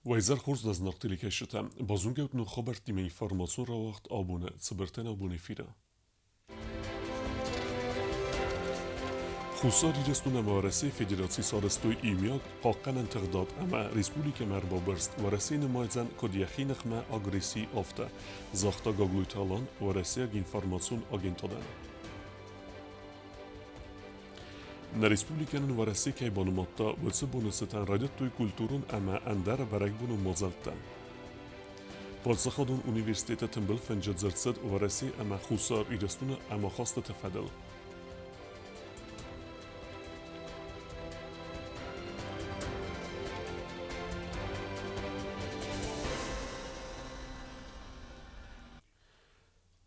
Уӕ изӕр хорз нӕ зынаргъ телекӕсджытӕ! Базонгӕ ут ног хабӕрттимӕ информацион рауагъд абоны цыбыртӕн абон эфиры. Хуссар Ирыстон ӕмӕ Уӕрӕсейы Федераци сарӕзтой иумиаг хъахъхъӕнӕн тыгъдад ӕмӕ республикӕмӕ ӕрбабырст Уӕрӕсе нымайдзӕн куыд йӕхи ныхмӕ агресси, афтӕ, загъта Гаглойты Алан уӕрӕсейаг информацион агентадӕн. Нӕ республикӕ нын Уӕрӕсе кӕй банымадта, уыцы боны цытӕн райдыдтой культурон ӕмӕ ӕндӕр бӕрӕгбонон мадзӕлттӕ. Паддзахадон университеты тымбыл фынджы дзырд цыд Уӕрӕсе ӕмӕ Хуссар Ирыстоны ӕмахастыты фӕдыл.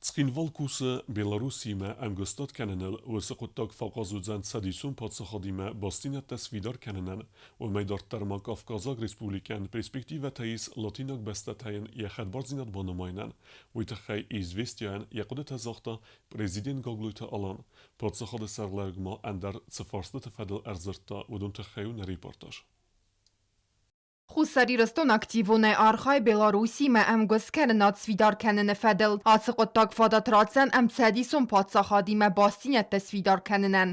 Цхинвал кусы Белоруссиимӕ ӕмгуыстад кӕныныл, уыцы хъуыддаг фӕахъаз уыдзӕн цӕдисон паддзахадимӕ бастдзинӕдтӕ сфидар кӕнынӕн. Уымӕй дарддӕр ма Кавказаг республикӕйӕн перспективӕтӕ ис латинаг бӕстӕтӕ йын йӕ хӕдбардзинад банымайынӕн. Уый тыххӕй «Известия-йӕн йӕ хъуыдытӕ загъта президент Гаглойты Алан. Паддзахады сӕргълӕууӕг ма ӕндӕр цы фарстыты фӕдыл ӕрдзырдта, уыдон тыххӕй у нӕ репортаж. Хуссар Ирыстон активонӕй архайы Белоруссиимӕ ӕмгуысткӕнынад сфидар кӕныны фӕдыл. Ацы хъуыддаг фадат ратдзӕн ӕмцӕдисон паддзахадимӕ бастдзинӕдтӕ сфидар кӕнынӕн.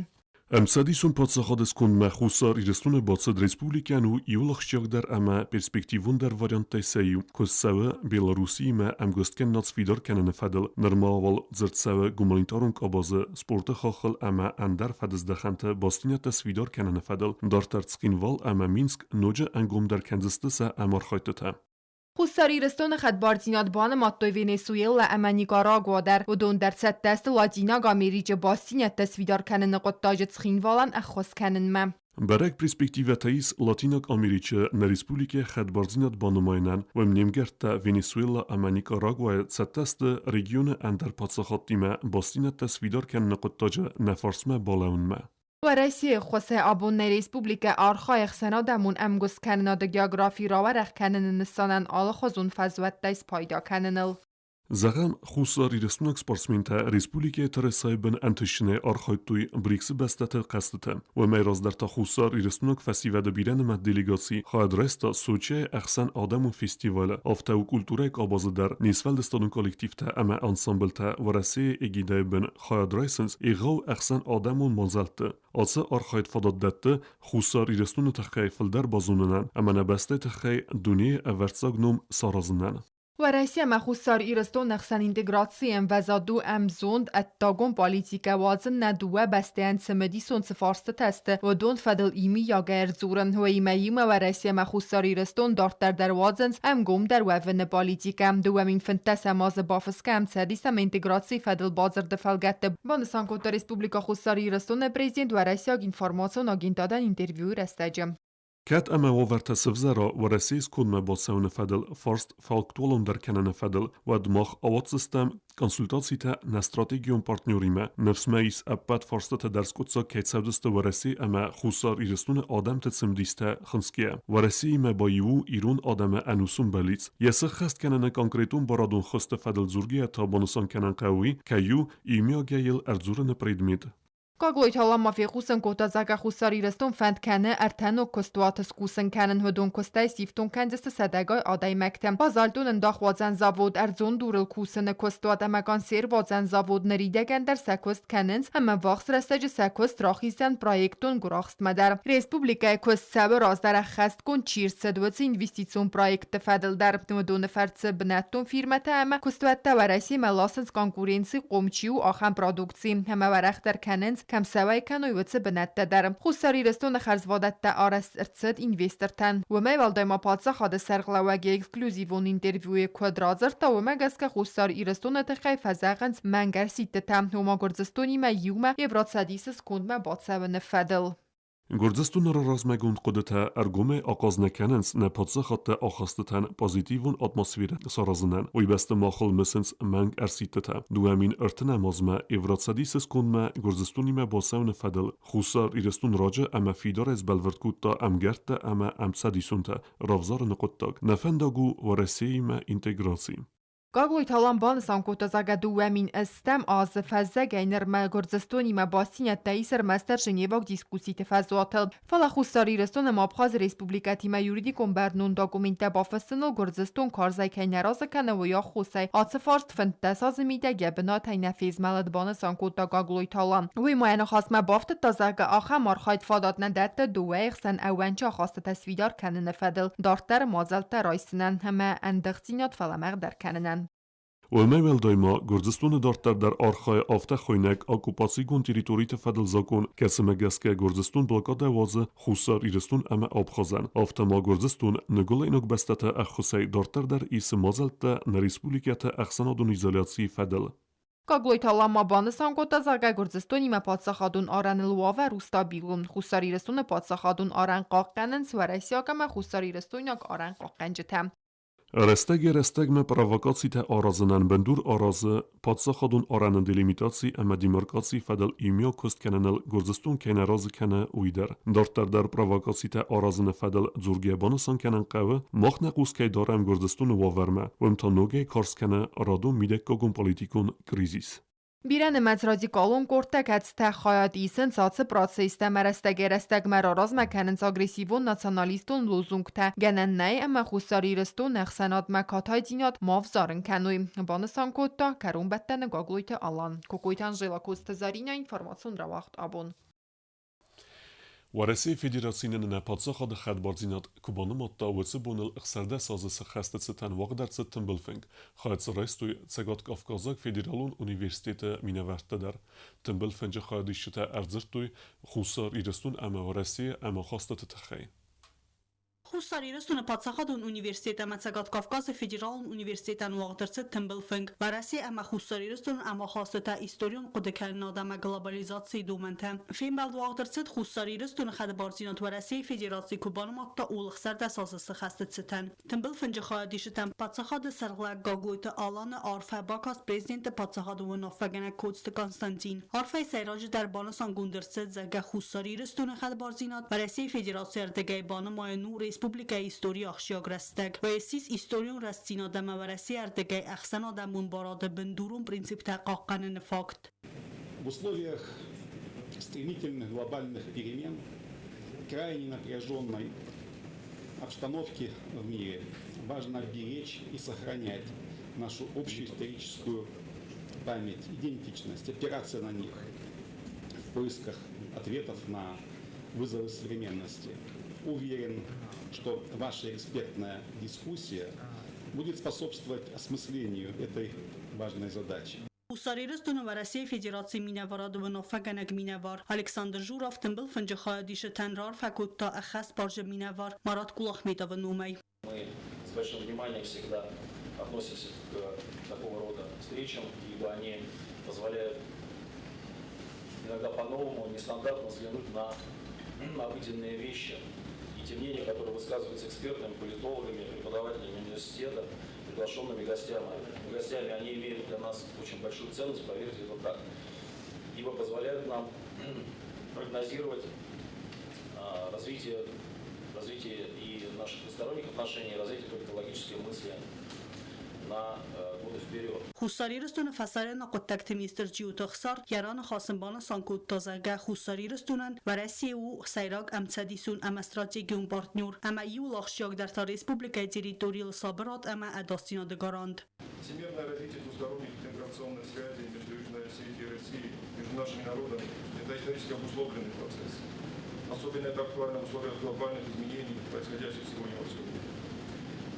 Ӕмцӕдисон паддзахады скондмӕ Хуссар Ирыстоны бацыд республикӕйӕн у иуыл ахсджиагдӕр ӕмӕ перспективондӕр варианттӕй сӕ иу, куыд цӕуы Белоруссиимӕ ӕмгуысткӕнынад сфидар кӕныны фӕдыл. Нырма уал дзырд цӕуы гуманитарон къабазы, спорты хаххыл ӕмӕ ӕндӕр фӕдыздӕхӕнты бастдзинӕдтӕ сфидар кӕныны фӕдыл. Дарддӕр Цхинвал ӕмӕ Минск ноджы ӕнгомдӕр кӕндзысты сӕ ӕмархайдтытӕ. Хуссар Ирыстоны хӕдбардзинад банымадтой Венесуэлӕ ӕмӕ Никарагуа дӕр. Уыдон дӕр цӕттӕ сты Латинаг Америчы бастдзинӕдтӕ сфидар кӕныны хъуыддаджы Цхинвалӕн ӕххуыс кӕнынмӕ. Бӕрӕг перспективӕтӕ ис Латинаг Америчы нӕ республикӕйы хӕдбардзинад банымайынӕн, уым не мгӕрттӕ Венесуэла ӕмӕ Никарагуайы цӕттӕ сты регионы ӕндӕр паддзахадтимӕ бастдзинӕдтӕ сфидар кӕныны хъуыддаджы нӕ фарсмӕ балӕууынмӕ. Уӕрӕсейы ӕххуысӕй абон нӕ республикӕ архайы ӕхсӕнадӕмон ӕмгуысткӕнынады географи рауӕрӕх кӕныны нысанӕн алыхуызон фӕзуӕттӕй спайда кӕныныл. Зӕгъӕм, хуссарирыстойнаг спортсментӕ республикӕйы тырысайы бын ӕнтыстджынӕй архайдтой БРИКС-ы бӕстӕты хъӕзтыты. Уымӕй раздӕр та хуссарирыстойнаг фӕсивӕды бирӕнымӕц делегаци хайад райста Сочӕйы ӕхсӕнадӕмон фестивалы, афтӕ у культурӕйы къабазы дӕр не сфӕлдыстадон коллективтӕ ӕмӕ ансамблтӕ Уӕрӕсейы эгидӕйы бын хайад райсынц егъау ӕхсӕнадӕмон мадзӕлтты. Ацы архайд фадат дӕтты Хуссар Ирыстоны тыххӕй фылдӕр базонынӕн ӕмӕ нӕ бӕстӕйы тыххӕй дунейы ӕвӕрццаг ном саразынӕн. Уӕрӕсе ӕмӕ Хуссар Ирыстон ӕхсӕн интеграцийы ӕмвӕзад у ӕмзонд ӕддагон политикӕ уадзын нӕ дыууӕ бӕстӕйӕн цымыдисон цы фарстытӕ сты, уыдон фӕдыл иумиагӕй ӕрдзурын. Уыимӕ иумӕ Уӕрӕсе ӕмӕ Хуссар Ирыстон дарддӕр дӕр уадзынц ӕнгомдӕр уӕвыны политикӕ. 2015 азы бафысгӕ ӕмцӕдис ӕмӕ интеграцийы фӕдыл бадзырды фӕлгӕтты банысан кодта Республикӕ Хуссар Ирыстоны президент уӕрӕсейаг информацион агентадӕн интервьюйы рӕстӕджы. Кӕд ӕмӕ уавӕртӕ сывзӕра Уӕрӕсейы скондмӕ бацӕуыны фӕдыл фарст фӕактуалондӕр кӕныны фӕдыл, уӕд мах ауадздзыстӕм консультацитӕ нӕ стратегион партнеримӕ. Ныфс мӕ ис, ӕппӕт фарстытӕ дӕр скъуыддзаг кӕй цӕудзысты Уӕрӕсе ӕмӕ Хуссар Ирыстоны адӕмты цымыдистӕ хынцгӕйӕ. Уӕрӕсеимӕ баиу у ирон адӕмы ӕнусон бӕллиц. Йӕ сыххӕст кӕныны конкретон барадон хуызты фӕдыл дзургӕйӕ та банысан кӕнын хъӕуы уый, кӕй у иумиагӕй йыл ӕрдзурыны предмет. Гаглойты Алан ма фехъусын кодта, зӕгъгӕ, Хуссар Ирыстон фӕнд кӕны ӕртӕ ног куыстуаты скусын кӕнын. Уыдон куыстӕй сифтонг кӕндзысты сӕдӕгай адӕймӕгтӕ. Базальтон ӕндахуадзӕн завод, ӕрдзон дурыл кусыны куыстуат ӕмӕ консервуадзӕн завод ныридӕгӕн дӕр сӕ куыст кӕнынц ӕмӕ ввахс рӕстӕджы сӕ куыст рахиздзӕн проектон гуырахстмӕ дӕр. Республикӕйы куыст цӕуы раздӕр ӕххӕстгонд чи рцыд, уыцы инвестицион проектты фӕдыл дӕр. Уыдоны фӕрцы бынӕттон фирмӕтӕ ӕмӕ куыстуӕттӕ Уӕрӕсемӕ ласынц конкуренцихъом чи у, ахӕм продукци. Ӕмӕ уӕрӕхдӕр кӕнынц, кӕм сӕ уӕй кӕной, уыцы бынӕттӕ дӕр. Хуссар Ирыстоны хӕрзвадӕттӕ арӕзт ӕрцыд инвестортӕн. Уымӕй уӕлдай ма паддзахады сӕргълӕууӕг йӕ эксклюзивон интервьюйы куыд радзырдта, уымӕ гӕсгӕ Хуссар Ирыстоны тыххӕй фӕзӕгъынц мӕнгӕрсидтытӕ, ома Гуырдзыстонимӕ иумӕ Евроцӕдисы скондмӕ бацӕуыны фӕдыл. Гуырдзыстоны размӕгонд хъуыдытӕ ӕргомӕй ахъаз нӕ кӕнынц нӕ паддзахадты ахастытӕн позитивон атмосферӕ саразынӕн, уый бӕсты махыл мысынц мӕнг ӕрсидтытӕ. 2030 азмӕ Евроцӕдисы скондмӕ Гуырдзыстонимӕ бацӕуыны фӕдыл Хуссар Ирыстон раджы ӕмӕ фидарӕй сбӕлвырд кодта ӕмгӕрттӕ ӕмӕ ӕмцӕдисонтӕ равзарыны хъуыддаг. Нӕ фӕндаг у Уӕрӕсеимӕ интеграци. Гаглойты Алан банысан кодта, зӕгъгӕ, 2008 азы фӕззӕгӕй нырмӕ Гуырдзыстонимӕ бастдзинӕдтӕ ис ӕрмӕстдӕр Женеваг дискусситы фӕзуатыл. Фӕлӕ Хуссар Ирыстон ӕмӕ Абхазы республикӕтимӕ юридикон бӕрнон документтӕ бафыссыныл Гуырдзыстон карзӕй кӕй нӕ разы кӕны, уый аххосӕй ацы фарст 15 азы мидӕг йӕ бынатӕй нӕ фезмӕлыд, банысан кодта Гаглойты Алан. Уый ма йӕ ныхасмӕ бафтыдта, зӕгъгӕ, ахӕм архайд фадат нӕ дӕтты дыууӕйы хсӕн ӕууӕнчы ахастытӕ сфидар кӕныны фӕдыл дарддӕры мадзӕлттӕ райсынӕн ӕмӕ ӕндыгъддзинад фӕлӕмӕгъдӕр кӕнынӕн. Уымӕй уӕлдай ма Гуырдзыстоны дарддӕр дӕр архайы афтӕ хуыйнӕг оккупацигонд территориты фӕдыл закъон, кӕцымӕ гӕсгӕ Гуырдзыстон блокадӕ уадзы Хуссар Ирыстон ӕмӕ Абхазӕн. Афтӕ ма Гуырдзыстон ныгуылӕйнаг бӕстӕты ӕххуысӕй дарддӕр дӕр исы мадзӕлттӕ нӕ республикӕты ӕхсӕнадон изоляцийы фӕдыл. Гаглойты Алан ма банысан кодта, зӕгъгӕ, Гуырдзыстонимӕ паддзахадон арӕныл уавӕр у стабилон. Хуссар Ирыстоны паддзахадон арӕн хъахъхъӕнынц уӕрӕсейаг ӕмӕ хуссарирыстойнаг арӕнхъахъхъӕнджытӕ. Рӕстӕгӕй-рӕстӕгмӕ провокацитӕ аразынӕн бындур аразы паддзахадон арӕны делимитаци ӕмӕ демаркацийы фӕдыл иумиаг куыст кӕныныл Гуырдзыстон кӕй нӕ разы кӕны, уый дӕр. Дарддӕр дӕр провокацитӕ аразыны фӕдыл дзургӕ банысан кӕнын хъӕуы, мах нӕ хъус кӕй дарӕм Гуырдзыстоны уавӕрмӕ, уым та ногӕй карз кӕны радон мидӕггагон политикон кризис. Бирӕнымӕц радикалон къордтӕ, кӕцытӕ хайад исынц ацы процесстӕ ӕмӕ рӕстӕгӕй-рӕстӕгмӕ раразмӕ кӕнынц агрессивон националистон лозунгтӕ, гӕнӕн нӕй ӕмӕ Хуссар Ирыстон ӕхсӕнадмӕ катайдзинад ма взарын кӕной, банысан кодта кӕронбӕттӕны Гаглойты Алан. Кокойты Анжела, Коцты Заринӕ, информацион рауагъд «Абон». Уӕрӕсейы Федераци нын нӕ паддзахады хӕдбардзинад куы банымадта, уыцы боныл 16 азы сыххӕсты цытӕн уагъд ӕрцыд тымбыл фынг. Хайад дзы райстой Цӕгат-Кавказаг федералон университеты минӕвӕрттӕ дӕр. Тымбыл фынджы хайадисджытӕ ӕрдзырдтой Хуссар Ирыстон ӕмӕ Уӕрӕсейы ӕмахастыты тыххӕй. Хуссар Ирыстоны паддзахадон университет ӕмӕ Цӕгат Кавказы федералон университетӕн уагъд ӕрцыд тымбыл фынг. Уӕрӕсе ӕмӕ Хуссар Ирыстоны ӕмахастытӕ историон хъуыдыкӕнынад ӕмӕ глобализацийы домӕнтӕ. Фембӕлд уагъд ӕрцыд Хуссар Ирыстоны хӕдбардзинад Уӕрӕсейы Федераци куы банымадта, ууыл 16 азы сыхӕсты цытӕн. Тымбыл фынджы хайадисджытӕн паддзахады сӕргълӕг Гаглойты Аланы арфӕ бакаст президенты паддзахадон уынаффӕгӕнӕг Коцты Константин. Арфӕйы сӕйраджыдӕр банысангонд ӕрцыд, зӕгъгӕ, Хуссар Ирыстоны хӕдбардзинад Уӕрӕсейы Федерацийы ӕрдыгӕй банымайын у республикӕйы историйы ахсджиаг рӕстӕг. Ссис историон рӕстдзинад ӕмӕ Уӕрӕсейы ӕрдыгӕй ӕхсӕнадӕмон барады бындурон принциптӕ хъахъхъӕныны факт. В условиях стремительных глобальных перемен, крайне напряженной обстановки в мире важно беречь и сохранять нашу общую историческую память, идентичность, опираться на них в поисках ответов на вызовы современности. Уверен, что ваша экспертная дискуссия будет способствовать осмыслению этой важной задачи. Хуссар Ирыстоны Уӕрӕсейы Федерацийы минӕварады уынаффӕгӕнӕг минӕвар Александр Журов тымбыл фынджы хайадисджытӕн раарфӕ кодта ӕххӕстбарджын минӕвар Марат Кулахметовы номӕй. Мы с большим вниманием всегда относимся к такого рода встречам, ибо они позволяют иногда по-новому, нестандартно взглянуть на обыденные вещи. И те мнения, которые высказываются экспертами, политологами, преподавателями университета, приглашенными гостями, они имеют для нас очень большую ценность, поверьте, это так. Ибо позволяют нам прогнозировать развитие и наших двусторонних отношений, развитие политологической мысли на годы вперед. Хуссар Ирыстоны фӕсарӕйнаг хъуыддӕгты министр Джиоты Ӕхсар йӕ раныхасы банысан кодта, зӕгъгӕ, Хуссар Ирыстонӕн Уӕрӕсе у сӕйраг ӕмцӕдисон ӕмӕ стратегион партнер ӕмӕ иууыл ахсджиагдӕр та республикӕйы территорийыл сабырад ӕмӕ ӕдасдзинады гарант. Всемирное развитие двусторонних интеграционных связей между Южной Осетией и Россией, между нашими народами – это исторически обусловленный процесс. Особенно это актуально в условиях глобальных изменений, происходящих сегодня во всем мире.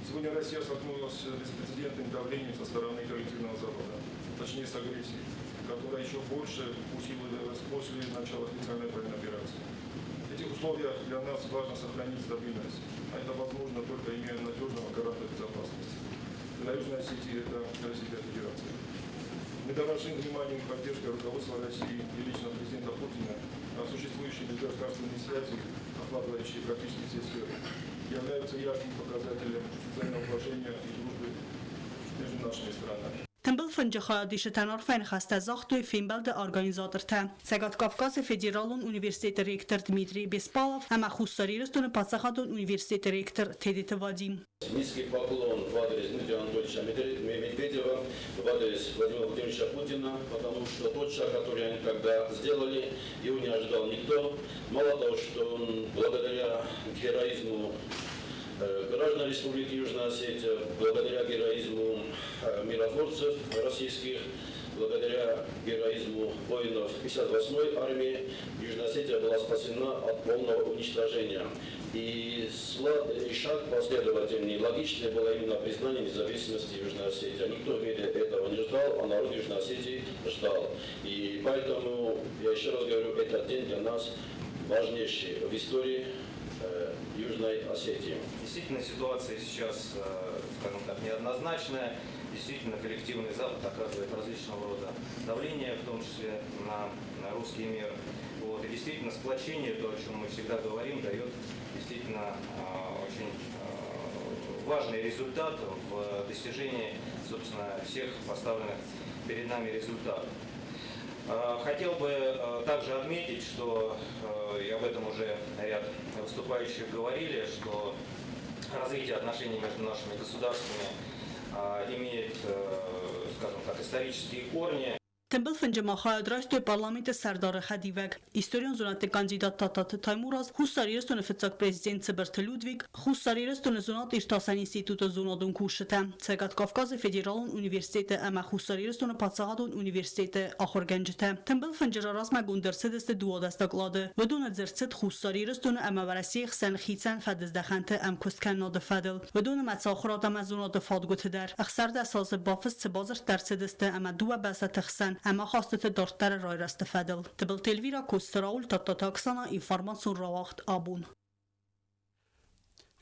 Сегодня Россия столкнулась с беспрецедентным давлением со стороны коллективного Запада, точнее с агрессией, которая еще больше усилилась после начала специальной военной операции. В этих условиях для нас важно сохранить стабильность, а это возможно только имея надежного гаранта безопасности. Для Южной Осетии это Российская Федерация. Мы дорожим вниманием и поддержкой руководства России и лично президента Путина, а существующие межгосударственные связи, охватывающие практически все сферы, являются ярким показателем взаимоуважения и дружбы между нашими странами. Тымбыл фынджы хайадисджытӕн арфӕйы ныхӕстӕ загътой фембӕлды организатортӕ, Цӕгат Кавказы федералон университеты ректор Дмитрий Беспалов ӕмӕ Хуссар Ирыстоны паддзахадон университеты ректор Тедеты Вадим. Низкий поклон в адрес Дмитрия Анатольевича Медведева, в адрес Владимира Владимировича Путина, потому что тот шаг, который они тогда сделали, его не ожидал никто. Мало того, что он благодаря героизму граждан Республики Южная Осетия, благодаря героизму миротворцев российских, благодаря героизму воинов 58-й армии, Южная Осетия была спасена от полного уничтожения. И шаг последовательный, логичный было именно признание независимости Южной Осетии. Никто в мире этого не ждал, а народ Южной Осетии ждал. И поэтому, я еще раз говорю, этот день для нас важнейший в истории Южной Осетии. Действительно, ситуация сейчас, скажем так, неоднозначная. Действительно, коллективный Запад оказывает различного рода давление, в том числе на русский мир. Вот. И действительно, сплочение, то, о чем мы всегда говорим, дает действительно очень важный результат в достижении, собственно, всех поставленных перед нами результатов. Хотел бы также отметить, что, и об этом уже ряд выступающих говорили, что развитие отношений между нашими государствами имеет, скажем так, исторические корни. Тымбыл фынджы ма хайад райстой парламенты сӕрдары хӕдивӕг, историон зонӕдты кандидат Тадтаты Таймураз, Хуссар Ирыстоны фыццаг президент Цыбырты Людвиг, Хуссар Ирыстоны зонад-иртасӕн институты зонадон кусджытӕ, Цӕгат Кавказы федералон университеты ӕмӕ Хуссар Ирыстоны паддзахадон университеты ахуыргӕнджытӕ. Тымбыл фынджы размӕгонд ӕрцыдысты 12 доклады. Уыдоны дзырд цыд Хуссар Ирыстоны ӕмӕ Уӕрӕсейы хсӕн хицӕн фӕдыздӕхӕнты ӕмкуысткӕнынады фӕдыл. Уыдоны ма ахуырад ӕмӕ зонады фадгуыты дӕр. 16 азы бафыст цы бадзырдтӕ ӕрцыдысты ӕмӕ дыууӕ бӕстӕты хсӕн ӕмахастыты дарддӕры райрӕзты фӕдыл. Тыбылты Эльвира, Коцты Рауль, Тадтаты Оксана, информацион рауагъд Абон.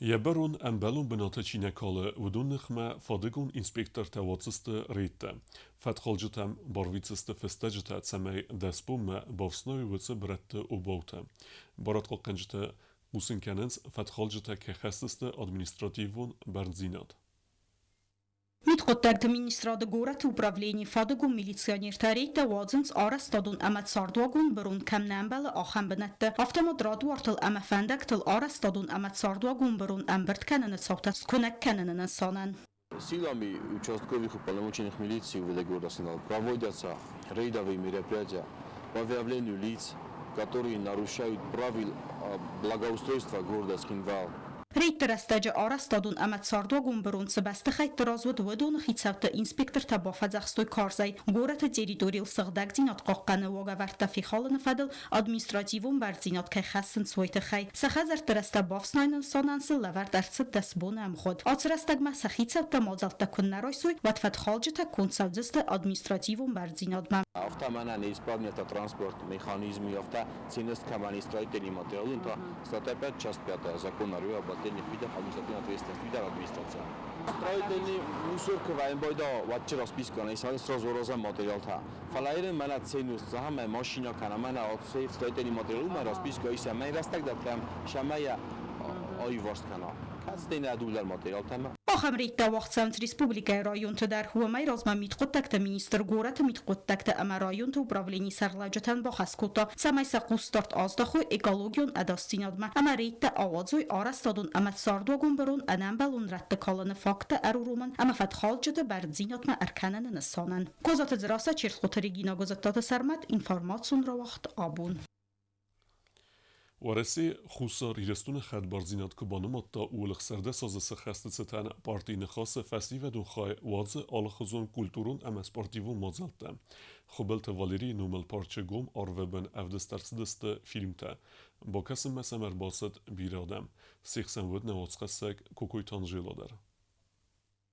Йӕ бӕрон ӕмбӕлон бынаты чи нӕ калы, уыдон ныхмӕ фадыгон инспектортӕ уадздзысты рейдтӕ. Фӕткхалджытӕм барвитдзысты фыстӕджытӕ, цӕмӕй 10 бонмӕ бафснайой уыцы бырӕтты обаутӕ. Барадхъахъхъӕнджытӕ хъусын кӕнынц, фӕткхалджытӕ кӕй хӕсдзысты административон бӕрндзинад. Мидхъуыддӕгты министрады горӕты управленийы фадыгон милиционертӕ рейдтӕ уадзынц арӕзтадон ӕмӕ цардуагон бырон кӕм нӕ ӕмбӕлы, ахӕм бынӕтты. Афтӕ ма тротуартыл ӕмӕ фӕндӕгтыл арӕзтадон ӕмӕ цардуагон бырон ӕмбырд кӕныны цаутӕ скуынӕг кӕныны нысанӕн. Силами участковых уполномоченных милиции УВД города Цхинвал проводятся рейдовые мероприятия по выявлению лиц, которые нарушают правила благоустройства города Цхинвал. Рейдты рӕстӕджы арӕзтадон ӕмӕ цардуагон бырон цы бӕстыхӕйтты раз уыд, уыдоны хицӕутты инспектортӕ бафӕдзӕхстой карзӕй горӕты территорийыл сыгъдӕгдзинад хъахъхъӕныны уагӕвӕрдтӕ фехалыны фӕдыл административон бӕрндзинад кӕй хӕссынц, уый тыххӕй. Сӕ хӕдзӕртты рӕзтӕ бафснайыны нысанӕн сын лӕвӕрд ӕрцыд 10 боны ӕмгъуыд. Ацы рӕстӕгмӕ сӕ хицӕуттӕ мадзӕлттӕ куы нӕ райсой, уӕд фӕткхалджытӕ конд цӕудзысты административон бӕрндзинадмӕ. Афтӕ мӕнӕ неисправный автотранспорт, механизмы, афтӕ ценность кӕмӕн строительный материал, та статья 5, часть 5 закона РУ об отдельных видах административной ответственности, видах администрация. Строительный мусор куы вайын расписка, не сразу роза материал та. Фӕлӕ мӕнӕ ценность, захам машина кӕнӕ мӕнӕ строительный материал, мӕ расписка ис мӕ рӕстӕг дӕттӕм, сӕмӕ аиварс кӕна. Кӕцытӕ нӕ дулӕр материалтӕ. Ахӕм рейдтӕ уагъд цӕуынц республикӕйы районты дӕр. Уымӕй размӕ мидхъуыддӕгты министр горӕты мидхъуыддӕгты ӕмӕ районты управленийы сӕргълӕуджытӕн бахӕс кодта, цӕмӕй сӕ хъусдард аздахой экологион ӕдасдзинадмӕ ӕмӕ рейдтӕ ауадзой арӕзтадон ӕмӕ цардуагон бырон ӕнӕмбӕлон рӕтты калыны факттӕ ӕруромын ӕмӕ фӕткхалджыты бӕрндзинадмӕ ӕркӕныны нысанӕн. Козаты Дзерассӕ, Чертхъоты Регина, Гозаттаты Сӕрмӕт, информацион рауагъд Абон. Уӕрӕсе Хуссар Ирыстоны хӕдбардзинад куы банымадта, ууыл 16 азы сӕххӕсты цытӕн парти Ныхасы фӕсивӕдон хай уадзы алыхуызон культурон ӕмӕ спортивон мадзӕлттӕ. Хуыбылты Валерийы номыл парчы гом арвы бын ӕвдыст ӕрцыдысты фильмтӕ. Бакӕсынмӕ сӕм ӕрбацыд бирӕ адӕм. Се хсӕн уыд нӕ уацхӕссӕг Кокойты Анжела дӕр.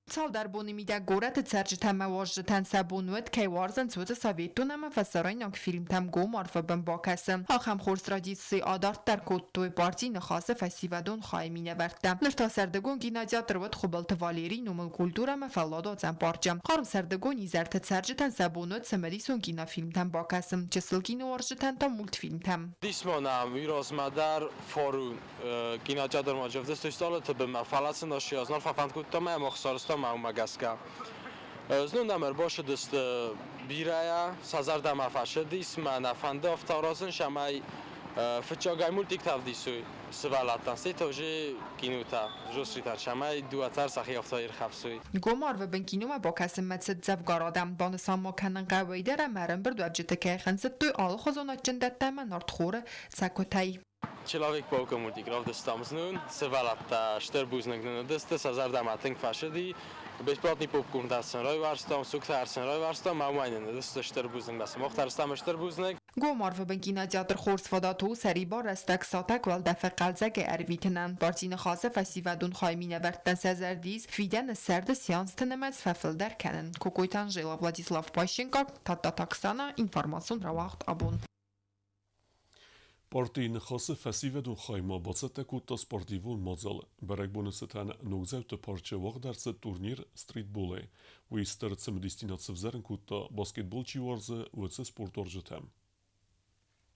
Цалдӕр боны мидӕг горӕты цӕрджытӕ ӕмӕ уазджытӕн сӕ бон уыд, кӕй уарзынц, уыцы советон ӕмӕ фӕсарӕйнаг фильмтӕм гом арвы бын бакӕсын. Ахӕм хорз традици адарддӕр кодтой парти Ныхасы фӕсивӕдон хайы минӕвӕрттӕ. Ныр та сӕрдыгон кинотеатр уыд Хуыбылты Валерийы номыл культурӕ ӕмӕ фӕлладуадзӕн парчы. Хъарм сӕрдыгон изӕрты цӕрджытӕн сӕ бон уыд цымыдисон кинофильмтӕм бакӕсын, чысыл киноуарзджытӕн та мультфильмтӕм. Дисмонӕм уый дӕр форум кинотеатрмӕ ӕвдыст стъалыты бынмӕ, фӕлӕ сын ӕз фӕфӕнд кодтам ӕмӕ ӕхсӕрстам уымӕ гӕсгӕ. Знон нӕм ӕрбацыдысты бирӕйӕ, сӕ зӕрдӕмӕ фӕцыдис, мӕ нӕ фӕнды афтӕ аразын, цӕмӕй фыццагӕй мультиктӕ ӕвдисой сывӕллӕттӕн, стӕй та уже кинотӕ, взрослыйтӕн, цӕмӕй дыууӕ сӕхи афтӕ ирхӕфсой. Гом арвы бын киномӕ бакӕсынмӕ цыд дзӕвгар адӕм. Банысан ма кӕнын хъӕуы дӕр, ӕмӕ ӕрӕмбырдуӕвджыты кӕй хынцыдтой алыхуызон адджын дӕттӕ ӕмӕ нартхоры цӕкуытӕй. Человек-паука мультик равдыстам знон, сывӕллӕттӕ стыр бузныг нын уыдысты, сӕ зӕрдӕмӕ тынг фӕцыди. Бесплатный попкорн дӕр сын райуӕрстам, сугтӕ дӕр сын райуӕрстам, ӕмӕ нын уыдысты стыр бузныг. Сымах дӕр стӕм стыр бузныг. Гом арвы бын кинотеатр хорз фадат у сӕрибар рӕстӕг сатӕг уӕлдӕфы хъӕлдзӕгӕй ӕрвитынӕн. Парти Ныхасы фӕсивӕдон хайы минӕвӕрттӕн сӕ зӕрды ис фидӕны сӕрды сеансты нымӕц фӕфылдӕр кӕнын. Кокойты Анжела, Владислав Пащенко, Тадтаты Оксана, информацион рауагъд «Абон». Партийы Ныхасы фӕсивӕдон хай ма бацӕттӕ кодта спортивон мадзал. Бӕрӕгбоны цытӕн Ногдзауты парчы уагъд ӕрцыд турнир стритболӕй. Уый стыр цымыдисдзинад сывзӕрын кодта, баскетбол чи уарзы, уыцы спортуарзджытӕм.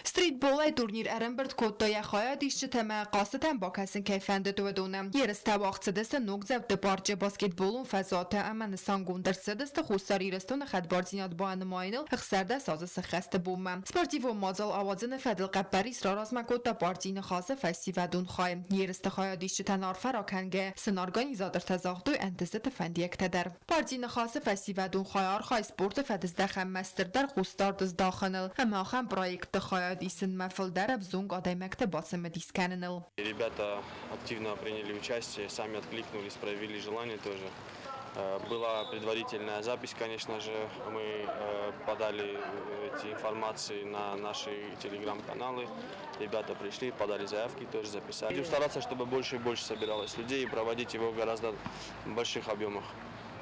Стритболӕй турнир ӕрӕмбырд кодта йӕ хайадисджытӕ ӕмӕ хъазтытӕм бакӕсын кӕй фӕндыд, уыдоны. Ерыстӕ уагъд цыдысты Ногдзауты парчы баскетболон фӕзуаты ӕмӕ нысангонд ӕрцыдысты Хуссар Ирыстоны хӕдбардзинад банымайыныл 16 азы сӕххӕсты бонмӕ. Спортивон мадзал ауадзыны фӕдыл хъӕппӕрис раразмӕ кодта партийы Ныхасы фӕсивӕдон хай. Ерысты хайадисджытӕн арфӕ ракӕнгӕ сын организатортӕ загътой ӕнтыстыты фӕндиӕгтӕ дӕр. Партийы Ныхасы фӕсивӕдон хай архайы спорты фӕдыздӕхӕнмӕ стырдӕр хъусдард здахыныл ӕмӕ ахӕм проектты хайад исынмӕ фылдӕр ӕвзонг адӕймӕгты бацымыдис кӕныныл. Ребята активно приняли участие, сами откликнулись, проявили желание тоже. Была предварительная запись, конечно же, мы подали эти информации на наши телеграм-каналы. Ребята пришли, подали заявки, тоже записали. Будем стараться, чтобы больше и больше собиралось людей и проводить его в гораздо больших объемах.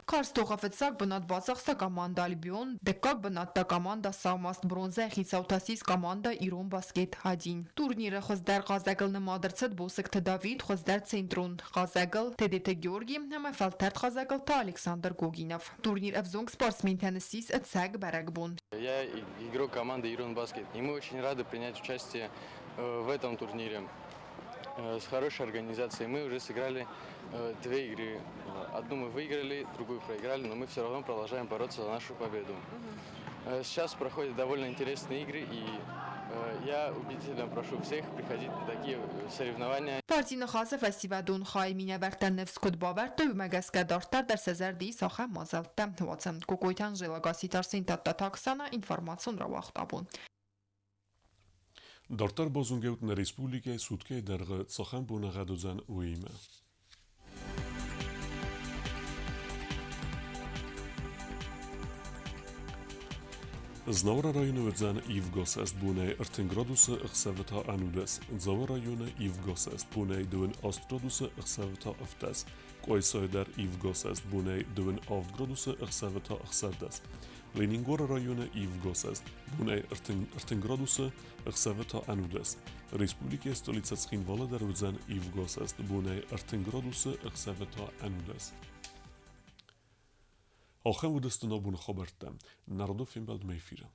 Карз тохы фыццаг бынат бацахста команда «Альбион», дыккаг бынат та команда «Саумаст», бронзӕйы хицау та ссис команда «Ирон баскет 1». Турниры хуыздӕр хъазӕгыл нымад ӕрцыд Босыкты Давид, хуыздӕр центрон хъазӕгыл Тедеты Георги ӕмӕ фӕлтӕрд хъазӕгыл та Александр Гогинов. Турнир ӕвзонг спортсментӕн ссис ӕцӕг бӕрӕгбон. Я игрок команды «Ирон баскет», и мы очень рады принять участие в этом турнире. С хорошей организацией мы уже сыграли две игры. Одну мы выиграли, другую проиграли, но мы все равно продолжаем бороться за нашу победу. Сейчас проходят довольно интересные игры, и я убедительно прошу всех приходить на такие соревнования. Партийы Ныхасы фӕсивӕдон хайы минӕвӕрттӕ ныфс куыд бавӕрдтой, уымӕ гӕсгӕ дарддӕр дӕр сӕ зӕрды ис ахӕм мадзӕлттӕ уадзын. Кокойты Анжела, Гасситы Арсен, Тадтаты Оксана, информацион рауагъд «Абон». Дарддӕр базонгӕут нӕ республикӕйы суткӕйы дӕргъы цахӕм боныгъӕд уыдзӕн, уыимӕ. Знауыры районы уыдзӕн ивгӕ бонӕй 30 градусы, ӕхсӕвы та 11. Дзауы районы ивгӕ бонӕй 28 градусы, ӕхсӕвы та 17. Къуайсайы дӕр ивгӕ бонӕй 27 градусы, ӕхсӕвы та 16. Ленингоры районы ивгӕ бонӕй 30 градусы, ӕхсӕвы та 11. Республикӕйы столицӕ Цхинвалы дӕр уыдзӕн ивгӕ бонӕй 30 градусы, ӕхсӕвы та 11. Ахӕм уыдысты нӕ абоны хабӕрттӕ. Нӕ радон фембӕлдмӕ эфиры.